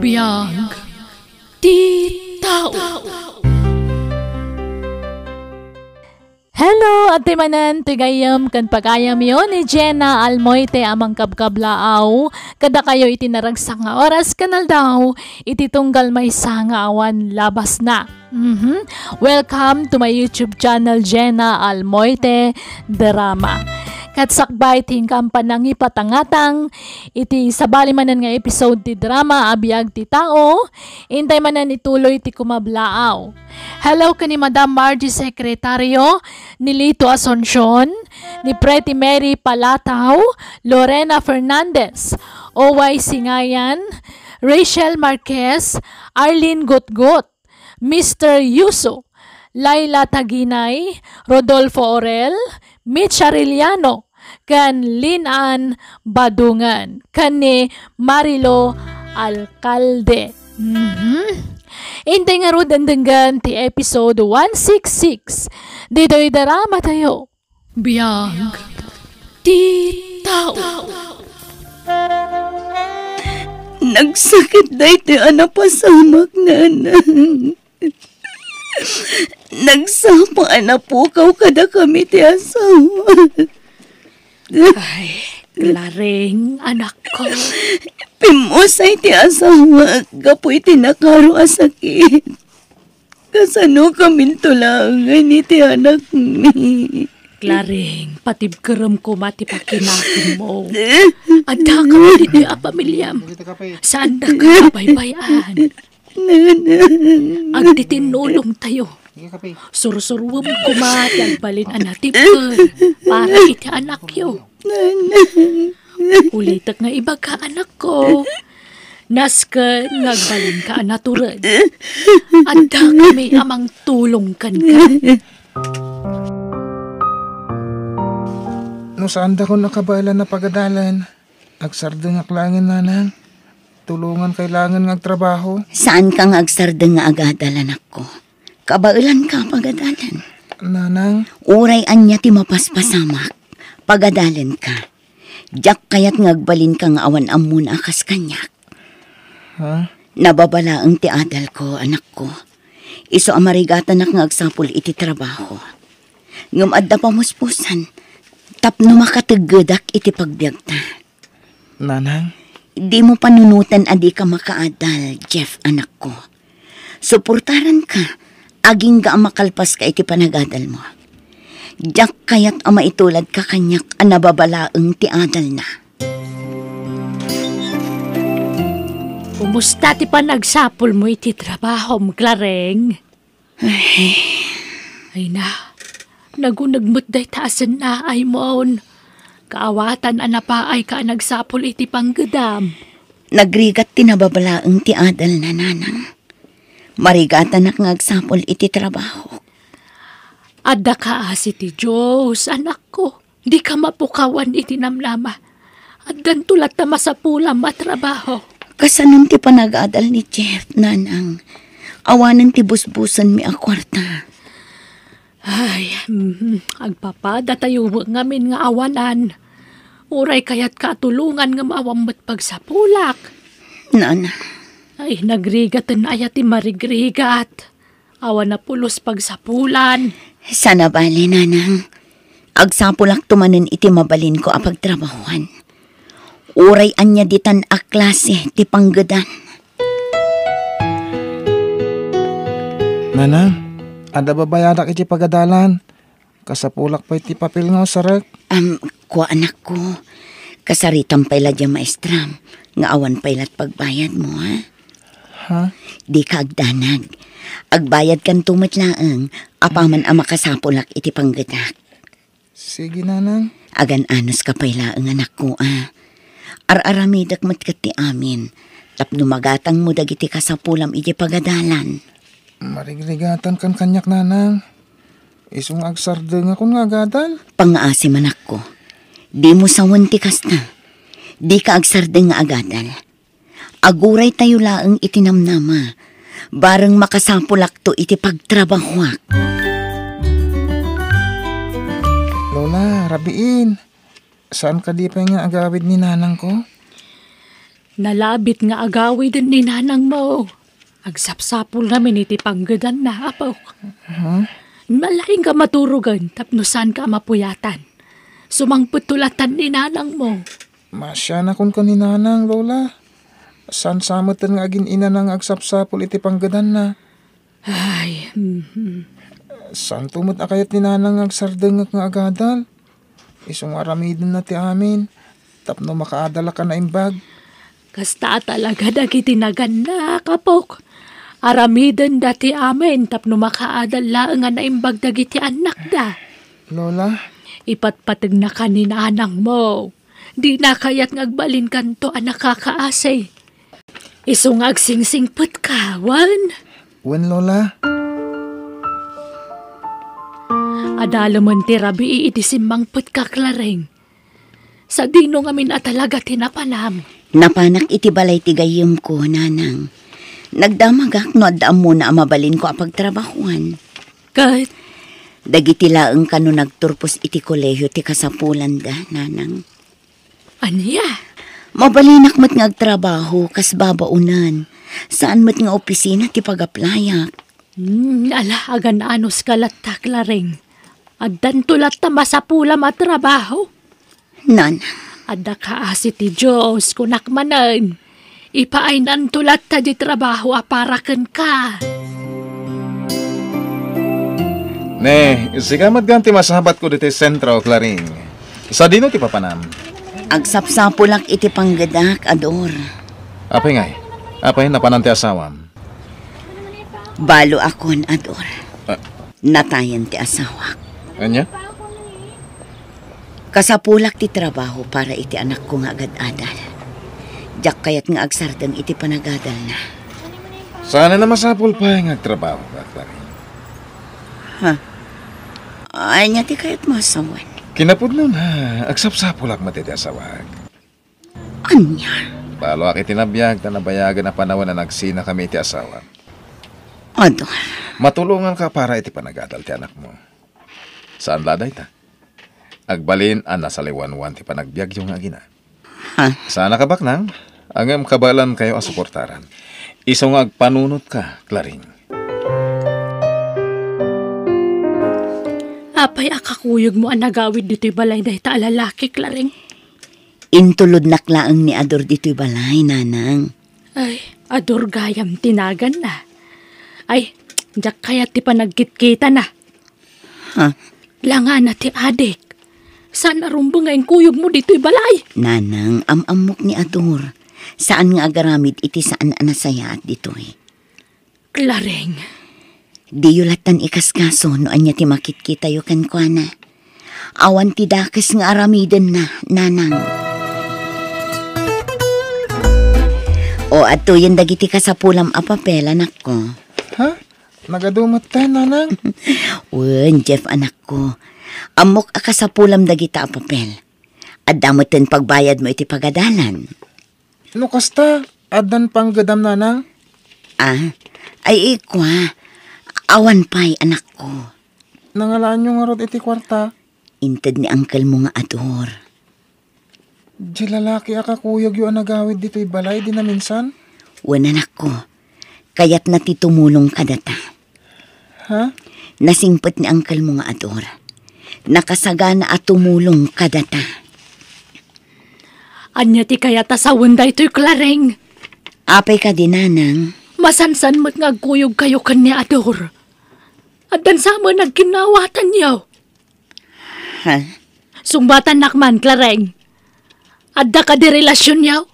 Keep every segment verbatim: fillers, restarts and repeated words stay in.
Biag ti tao. Hello, adtoy manen ti gayyem ken pagayamyo ni Jenna Almoite a mangkabkablaaw kadakayo iti naragsak nga oras ken aldaw iti tunggal maysa nga awan labasna. Mhm. Welcome to my YouTube channel, Jenna Almoite Drama. Ket sakbay ti inkam panangipatangatang iti sabali manen nga episode ti drama a Biag ti Tao, intay manen ituloy ti kumablaaw. Hello ken ni Madam Margie Secretario, ni Lito Asuncion, ni Pretty Mary Palataw, Lorena Fernandez, O Y Singayan, Rachel Marquez, Arlene Gutgut, Mister Yuso, Laila Taginay, Rodolfo Orel, Mitch Arellano, ken Lin Ann Badungan, ken ni Marilo Alcalde. Mhm. Intay ngarud denggen ti episode one six six. Ditoy drama tayo. Biag ti tao. Nagsakit daytoy a napasamak, Nanang. Nagsapa a napukaw kadakami ti asawa. Ay, Claring, anakko. Pimmusay ti asawa gapu iti nakaro a sakit. Kasano kaminto laengen iti anakmi? Claring, patibkerem koma ti pakinakinmo. Adda kami ditoy a pamiliam. Saandaka a baybay-an. Nanang. Agtitinnulong tayo. Sursuruem koma ti agbalin a natibker para iti anakyo. Nanang. Ulitek nga ibaga, anakko. Nasken nga agbalinka a natured. Adda kami a mangtulong kenka. No saandakon a kabaelan a pagadalan, agsardengak laengen, Nanang. Tulongankay laengen nga agtrabaho. Saanka nga agsardeng nga agadal, anakko. Kabaelanka a pagadalan. Nanang. Uray ania ti mapaspasamak, pagadalenka. Diak kayat nga agbalinka nga awan ammona a kas kaniak. Ha? Nababa laeng ti adalko, anakko. Isu a marigatanak nga agsapul iti trabaho. Ngem adda pamuspusan tapno makateggedak iti pagbiagta. Nanang? Dimo panunoten a dika makaadal, Jeff, anakko. Suportaranka, agingga a makalpaska iti panagadalmo. Diak kayat a maituladka kaniak a nababa laeng ti adalna. Kumusta ti panagsapulmo iti trabahom, Claring? Ay. Ay na, naguneg met dayta a sennaaymo. Kaawatan a napaayka a nagsapul iti panggedam. Nagrigat ti nababa laeng ti adalna, Nanang. Marigatanak nga agsapul iti trabaho. Adda kaasi ti Dios, anakko. Dika mapukawan iti namnama. Addanto latta masapulam a trabaho. Kasanon ti panagadal ni Jeff, Nanang? Awanen ti busbusenmi a kuarta. Ay, mm, agpapadatayo met ngamin nga awanan. Uray kayatka a tulongan ngem awan met pagsapulak. Nanang. Ay, nagrigaten aya ti marigrigat. Awan a pulos pagsapulan. Saan a bale, Nanang. Agsapulakto manen iti mabalinko a pagtrabahoan. Uray ania ditan a klase ti panggedan. Nanang, adda babayadak iti pagadalan. Kasapulak pay ti papel nga usarek. Am, kua, anakko. Kasaritam pay la diay maestram nga awan pay lat pagbayadmo, ha? Ha? Dika agdanag. Agbayadkanto met laeng apaman a makasapulak iti panggedak. Sige, Nanang. Agan-anuska pay laeng, anakko, a. Ar-aramidek met ket ti amin tapno magatangmo dagiti kasapulam iti pagadalan. Marigrigatankan kaniak, Nanang. Isu nga agsardengakon nga agadal. Pangngaasim, anakko. Dimo sawen ti kasta. Dika agsardeng nga agadal. Aguraytayo laeng iti namnama. Bareng makasapulakto iti pagtrabahoak. Lola, rabiin. Saan kadi pay nga agawid ni nanangko? Nalabit nga agawiden ni nanangmo. Agsapsapul ngamin iti panggedanna, apok. Huh? Malaing ka maturogen tapno saan ka mapuyatan. Sumangpetto latan ni nanangmo. Masianakon ken ni nanang, Lola. Saan sa metten nga agin-inana nga agsapsapul iti panggedanna. Ay, mhm. Saanto met a kayat ni nanang nga agsardengngek nga agadal. Isu nga aramidenna ti amin, tapno makaadalak a naimbag. Kasta a talaga dagiti nagannak, apok. Aramidenda ti amin tapno makaadal laeng a naimbag dagiti annakda. Lola? Ipatpategnaka ni nanangmo. Dina kayat nga agbalinkanto a nakakaasi. Isu nga agsingsingpetka, wen? Wen, Lola. Adalemen ti rabii iti simmangpetka, Clareng. Sadino ngamin a talaga ti napanam? Napanak iti balay ti gayyemko, nanang. Nagdamagak no adda ammona a mabalinko a pagtrabahuan. Ket? Dagiti laeng kano nagturpos iti kolehio ti kasapulanda, nanang. Ania? Mabalinak met nga agtrabaho kas babaonan. Saan met nga opisina ti pagaplayak. Hmm, ala, agan-anos ka latta, Clareng. Addanto latta masapulam a trabaho. Nan. Adda kaasi ti Dios, kunak manen. Ipaaynanto latta di trabaho a para kenka. Ne, sika met gayam ti masabatko ditoy sentro, Claring. Sadino ti papanam? Agsapsapulak iti panggedak, Ador. Apay ngay? Apay, napanan ti asawam? Baloakon, Ador. Ah. Natayen ti asawak. Ania? Kasapulak ti trabaho para iti anakko nga agad-adal. Diak kayat nga agsardeng iti panagadalna. Saan a masapul pay nga agtrabaho, Claring. Ha? Ania ti kayatmo a sawen? Kinapudnona, agsapsapulak met iti asawak. Ania? Baloak iti nabiag ta nabayagen a panawen a nagsinakami iti asawak. Ador. Matulonganka para iti panagadal ti anakmo. Saan la dayta? Agbalin a nasaliwanwan ti panagbiagyo nga agina. Ha? Saan a kabaknang, ngem kabaelankayo a suportaran. Isu nga agpanunotka, Claring. Apay a kakuyogmo a nagawid ditoy balay dayta a lalaki, Claring? Intulodnak laeng ni Ador ditoy balay, nanang. Ay, Ador gayam ti naganna. Ay, diak kayat ti panagkitkitana. Ha? Langana ti adik. Saan a rumbeng nga inkuyogmo ditoy balay? Nanang, am-ammok ni Ador. Saan nga agaramid iti saan a nasayaat ditoy. Claring. Diyo lattan ikaskaso no ania ti makitkitayo kenkuana. Awan ti dakes nga aramidenna, nanang. O, adtoyen dagiti kasapulam a papel, anakko. Ha? Nagadu metten, nanang? Wen, Jeff, anakko. Ammok a kasapulam dagita a papel. Adda metten pagbayadmo iti pagadalan. No kasta, addan panggedam, nanang? Ah, ay, ikua. Awan pay, anakko. Nangalaanyo ngarud iti kuarta? Inted ni angkelmo nga Ador. Di lalaki a kakuyogyo a nagawid ditoy balay, di naminsan? Wen, anakko. Kayatna ti tumulong kadata. Ha? Nasingpet ni angkelmo nga Ador. Nakasagana a tumulong kadata. Ania ti kayat a sawen daytoy, Claring? Apay kadi, nanang? Masansan met nga agkuyogkayo ken ni Ador. Addan sa met nagkinnawatanyo. Ha? Sungbatannak man, Claring. Adda kadi relasionyo?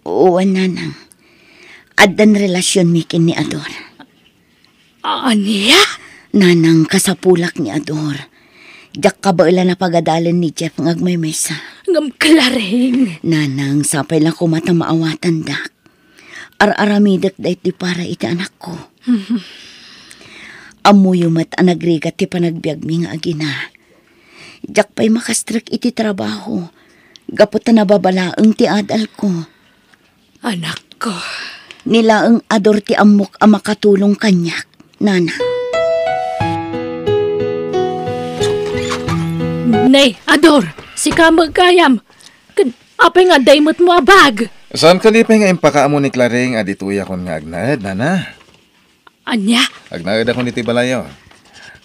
Wen, nanang. Addan relasionmi ken ni Ador. Ania? Nanang, kasapulak ni Ador. Diak kabaelan a pagadalen ni Jeff nga agmaymaysa. Ngem, Claring. Nanang, sapay la koma ta maawatandak. Ar-aramidek daytoy para iti anakko. Ammoyo met a nagrigat ti panagbiagmi nga agina. Diak pay makastrek iti trabaho, gapu ta nababalaeng ti adalko. Anakko. Ni laeng Ador ti ammok a makatulong kaniak, nanang. Ne, Ador, sika met gayam. Ken apay nga adda imetmo a bag? Saan kadi pay nga impakaammo ni Claring a ditoyakon nga agnaed, nana? Ania? Agnaedakon iti balayo.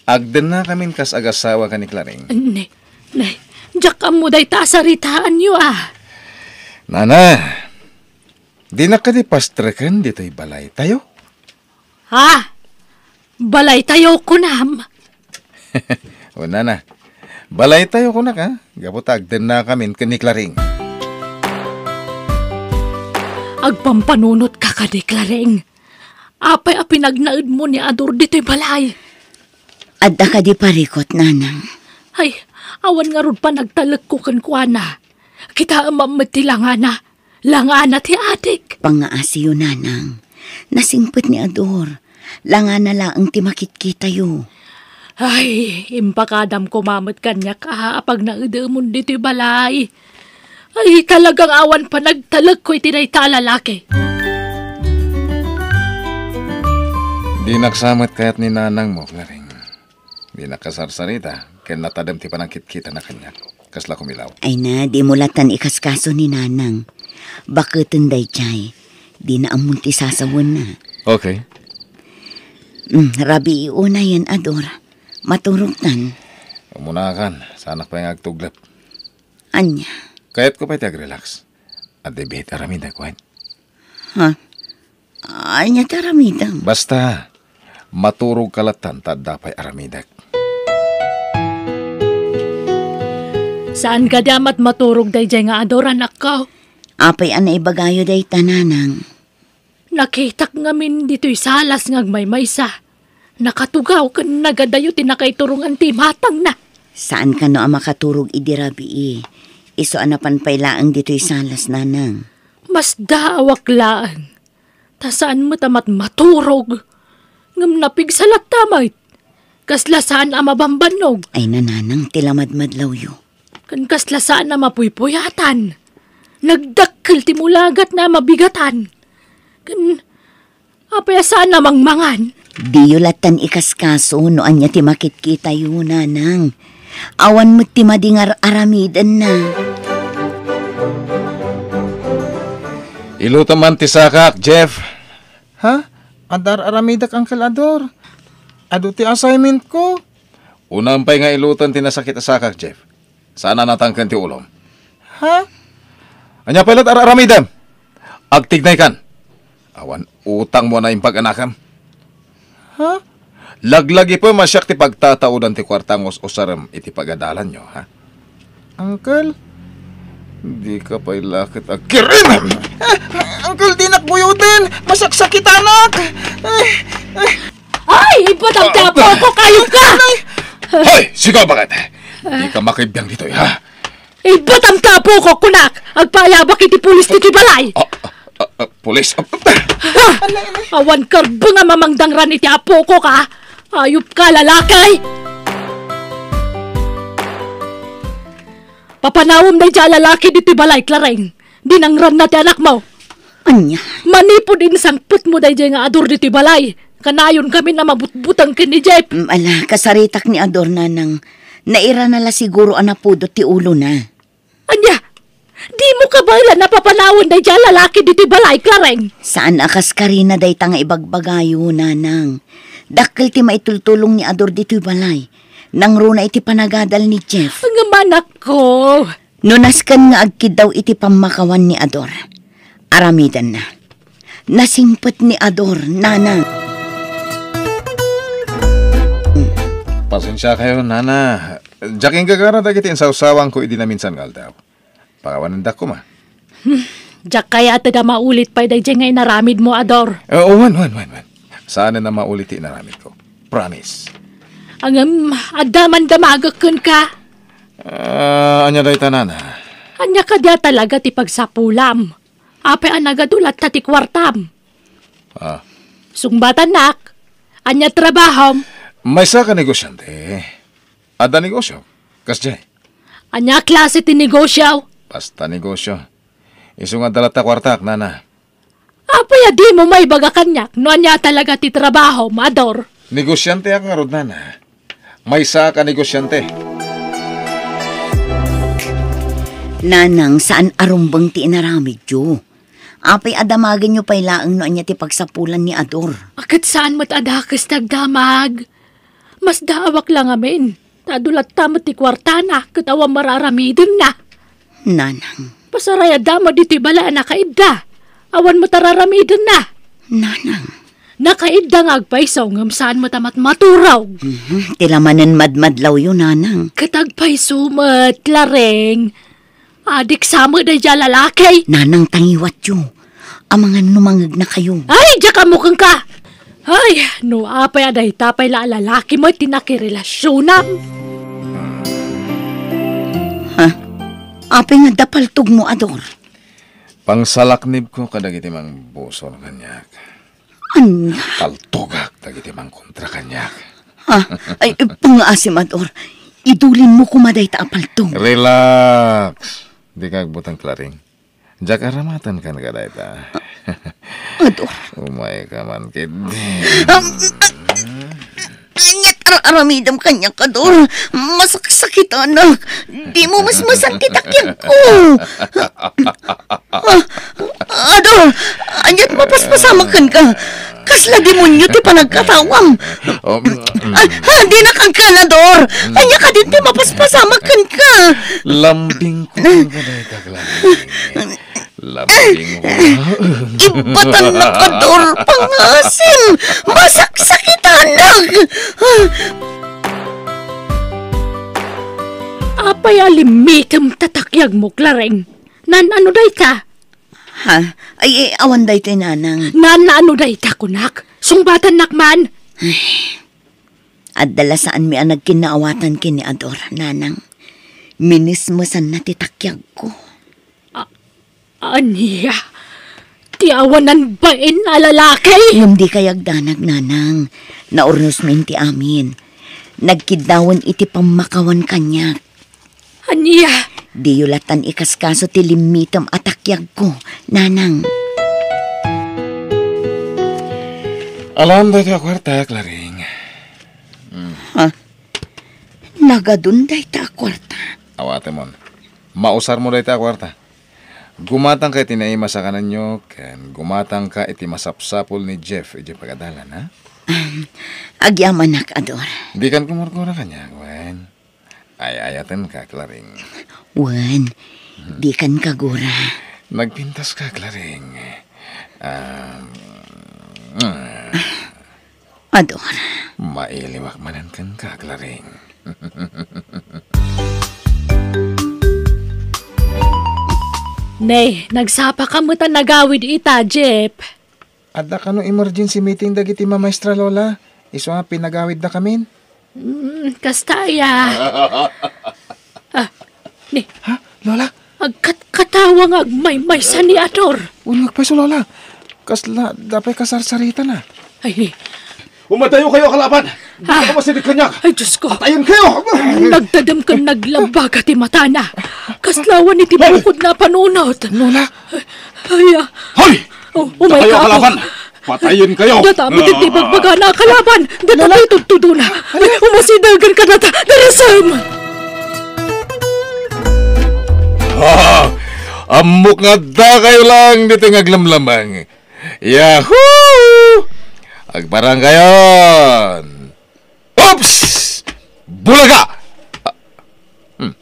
Agdennakamin kas agasawa ken ni Claring. Ne, ne, diak ammo dayta a saritaanyo, a. Nana, dinak kadi pastreken ditoy balaytayo? Ha? Balaytayo, kunam? O, nana, balaytayo, kunak, a, gapu ta agdennakamin ken ni Claring. Agpampanunotka kadi, Claring? Apay a pinagnaedmo ni Ador ditoy balay? Adda kadi parikut, nanang? Ay, awan ngarud panagtalekko kenkuana. Kitaem met ti langana. Langana ti adik. Pangngaasiyo, nanang. Nasingpet ni Ador. Langana laeng ti makitkitayo. Ay, impakadam koma met kaniak a, a pagnaedemon ditoy balay. Ay, talagang awan panagtalekko iti dayta a lalaki. Dinak sa met kayat ni nanangmo, Claring. Dinak kasarsarita ken natadem ti panangkitkitana kaniak. Kasla kumilaw. Ay na, dimo latan ikaskaso ni nanang. Baketen daydiay. Dina ammon ti sasawenna. Okay. Mm, rabii unayen, Ador. Maturogtan. Umunakan, saanak pay nga agtuglep. Ania? Kayatko pay ti agrelax. Adda biit aramidek, wen? Ha? Ania ti aramidem? Basta, maturogka latan ta adda pay aramidek. Saan kadi a met maturog daydiay nga Ador, anakko? Apay a naibagayo dayta, nanang? Nakitak ngamin ditoy salas nga agmaymaysa. Nakatugaw ken nagadayo ti nakaiturongan ti imatangna. Saan kano a makaturog idi rabii. Isu a napan pay laeng ditoy salas, nanang. Masdaawak laeng. Ta saan met a met maturog. Ngem napigsa latta met. Kasla saan a mabambannog. Ay, nanang, ti lamadmadlawyo. Ken kasla saan a mapuypuyatan. Nagdakkel ti mulagatna a mabigatan. Ken apay a saan a mangmangan? Diyo latan ikaskaso no ania ti makitkitayo, nanang. Awan met ti madi nga ar-aramidenna. Ilutem man ti sakak, Jeff. Ha? Adda ar-aramidek, Uncle Ador. Adu ti assignment ko. Unam pay nga ilutem ti nasakit a sakak, Jeff. Saan a natangken ti ulom. Ha? Ania pay latta ar-aramidem? Agtignaykan. Awan utangmo a naimbag a nakem. Ha? Laglagipem a siak ti pagtataudan ti kuarta nga us-usarem iti pagadalanyo, ha? Uncle, dika pay la ket agkirim! Ah, Uncle, dinak buyoten! Masaksakitanak! Ay, ay. Ay, ibbatam ti apokok, ayop ka! Hoy, sigaw, bakit? Dika makibiang ditoy, ha? Ibbatam ti apokok, kunak! Agpaayabak iti pulis ditoy balay! Ah, ah, ah, ah, pulis? Ah, ah. Awan karbeng a mamangdangran iti apokok, ha? Ayop ka, lalaki! Papanawem daydiay a lalaki ditoy balay, Claring. Dinangranna ti anakmo. Ania? Manipud insangpetmo daydiay nga Ador ditoy balay, kanayon kami a mabutbuteng ken ni Jeff. Mm, ala, kasaritak ni Ador, nanang. Nairana la siguro a napudot ti ulona. Ania? Dimo kabaelan a papanawen daydiay a lalaki ditoy balay, Claring? Saan a kas karina dayta nga ibagbagayo, nanang. Dakkel ti maitultulong ni Ador ditoy balay. Nangruna iti panagadal ni Jeff. Ngem, anakko. No nasken nga agkiddaw iti pammakawan ni Ador, aramidenna. Nasingpet ni Ador, nanang. Pasensiakayo, nana. Diak inggagara dagiti insawsawanko idi naminsan nga aldaw. Pakawanendak koma. Hmm, diak kayated a maulit pay daydiay nga inaramidmo, Ador. Eh, wen, wen, wen, wen. Saanen a maulit ti inaramidko. Promise. Ngem, adda man damagek kenka. Ah, ania dayta, nana? Ania kadi a talaga ti pagsapulam? Apay a nagadu latta ti kuartam? Ah. Sungbatannak, ania trabahom? Maysa ka negosyante. Adda negosyo. Kasdiay. Ania klase ti negosyo? Basta negosyo. Isu nga adda latta kuartak, nana. Apay a dimo maibaga kaniak no ania talaga ti trabahom, Ador? Negosyanteak ngarud, nana. Maysa ka negosyante. Nanang, saan a rumbeng ti inaramidyo. Apay a damagenyo pay laeng no ania ti pagsapulan ni Ador? A, ket saan met a dakes ti agdamag. Masdaawak la ngamin. Ta adu latta met ti kuartana ket awan met a raramidenna. Nanang. Pasarayadda met ditoy balay a nakaidda. Awan met a raramidenna. Nanang. Nakaidda nga agpayso ngem saan met a matmaturog. Mhm, ti la manen madmadlawyo, Nanang. Ket agpayso met, Lareng. Adik sa met daydiay a lalaki. Nanang, tangiwatyo. Amangan no mangegnakayo. Ay, diak ammo kenka. Ay, no apay a dayta pay la a lalaki met ti nakirelasionam. Ha? Apay nga adda paltogmo, Ador? Pangsalaknibko kadagiti mangbusor kaniak. Ania? Paltogak dagiti mangkontra kaniak. Ha? Ay, pangngaasim, Ador. Idulinmo koma dayta a paltog. Relax. Dika agbuteng, Claring. Diak aramaten kenka dayta. Ador. Umayka man ketdi. Um, aniat ar-aramidem kaniak, Ador? Masaksakitanak. Dimo mesmesan ti takyagko. Ah, Ador, aniat mapaspasamak kenka? Kasla demonio ti panagkatawam. Um, ah, ah, dinak agkan, Ador. Ania kadin ti mapaspasamak kenka? Lambingko kenka dayta, Claring. Lambingko. Ibatannak, Ador, pangngaasim. Masaksakitanak. Apay a limmitem ta takyagmo, Claring? Naan-ano dayta? Ha? Ay, eh, awan daytoy, Nanang. Naan-ano dayta, kunak? Sungbatannak man. Ay, adda la saanmi a nagkinnaawatan ken ni Ador, Nanang. Minismesanna ti takyagko. A-, ania? Ti awanan bain a lalaki? Ngem dikay agdanag, Nanang. Naurnosmin ti amin. Nagkiddawen iti pammakawan kaniak. Ania? Diyo lattan ikaskaso ti limmitem a takyagko, Nanang. Alam dayta a kuarta, Claring. Hmm. Ha? Nagadun dayta a kuarta? Awatemon. Mausarmo dayta a kuarta. Gumatangka iti naimas a kanenyo, ken gumatangka iti masapsapul ni Jeff idiay pagadalan, ha? Um, agyamanak, Ador. Dikan kumurkura kaniak, wen. Ay-ayatenka, Claring. Wen, dikan kagura. Nagpintaska, Claring. Um, Ador. Mailiwak manen kenka, Claring. Ne, nagsapaka met a nagawid ita, Jeff. Adda kano emergency meeting dagiti mamaestra, Lola? Isu a pinagawiddakamin? Mm, kasta aya. Ah, ni. Ha? Lola? Agkatkatawa nga agmaymaysa ni Ador. Wen, agpayso, Lola. Kasla, adda pay kasarsaritana. Ay, ni. Umadayokayo a kalaban! Dika masideg kaniak! Ay, Diyos ko! Patayenkayo! Nagtedem ken naglabbaga ti matana. Kasla awan iti bukodna a panunot. Lola! Ay, ah. Hoy! Oh, umay ka, kalaban! Patayenkayo! Data met iti bagbagana a kalaban! Data met itudtudona! Ay, umasidagan ka data! Darasem! Ha! Ammok nga addakayo lang ditoy nga aglamlamang. Yahoo! Agparangkayon! Oops! Bulaga! Ah, hmm.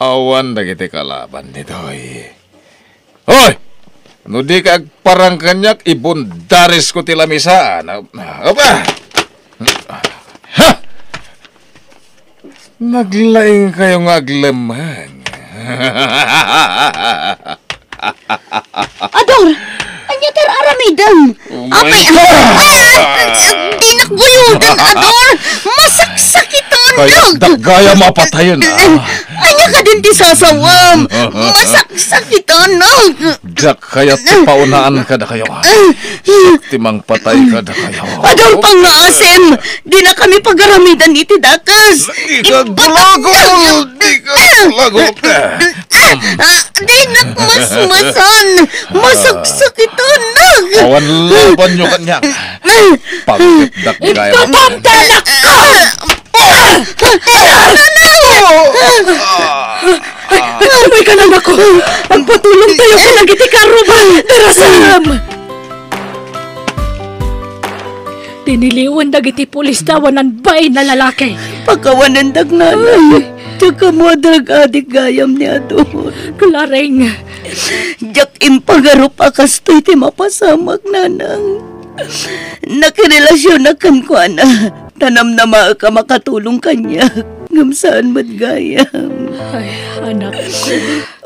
Awan dagiti kalaban ditoy. Hoy! No dika agparang kaniak, ibundarisko ti lamisa. Na-, apa? Ha! Naglaingkayo nga aglemeng. Ador! Ania ti ar-aramidem? Oh my God! Apay, ah, dinak guyoden, Ador! Masaksakiton! Kayatdak gayam a patayen, ah. Ania kadin ti sasawam? Masaksakiton! Diak kayat ti paunaan kadakayo. Siak ti mangpatay kadakayo. Ador, pangngaasim! Dinakami pagaramidan iti dakes. Dika agulagul! Dika agulagul! Ah, dinak masmasan! Masaksakiton! Awan labanyo kaniak. Pagkitdak gayam. Ipapantanak ka! Ay, Ay, kananako! Agpatulongtayo kadagiti karruba! Darasam! Tiniliwen dagiti pulis ti awanan bain a lalaki. Pakawanendak, nanang. Diak ammo a drug addict gayam ni Ador. Clareng. Diak impagarup a kastoy ti mapasamak, nanang. Nakirelasionak kenkuana. Ta namnamaek a makatulong kaniak. Ngem saan met gayam. Ay, anakko.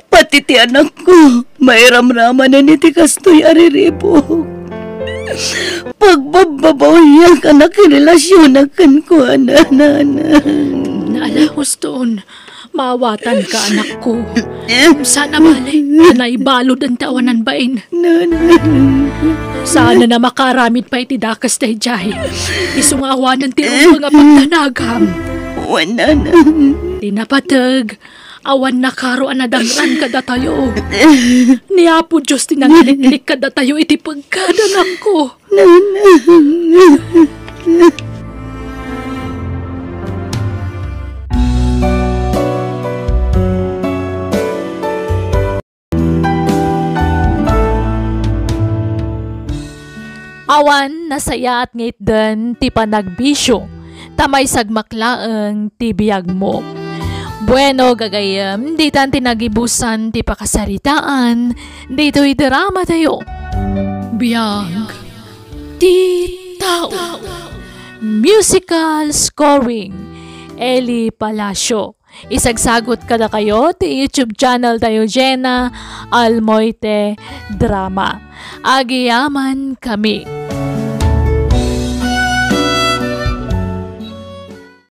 Pati ti anakko, mairamramanen iti kastoy a riribuk. Pagbabbabawiak a nakirelasionak kenkuana, nanang. Naala, Houston. Maawatanka, anakko. Sana bale, ta naibalud ti awanan bain. Nanang. Saan a makaaramid pay iti dakes daydiay. Isu nga awanen ti rumbeng a pagdanagam. Wen, nanang. Ti napateg, awan nakaro a nadangran kadatayo. Ni Apo Dios ti nangiliklik kadatayo iti peggad, anakko. Nanang. Awan nasayaat nga itden ti panagbisio, ta maisagmak laeng ti biagmo. Bueno, gagayyem, ditan ti nagibusan ti pakasaritaan ditoy drama tayo. Biag ti tao. Musical scoring, Eli Palacio. Isagsagut kadakayo ti YouTube channel tayo, Jenna Almoite Drama. Agyamankami.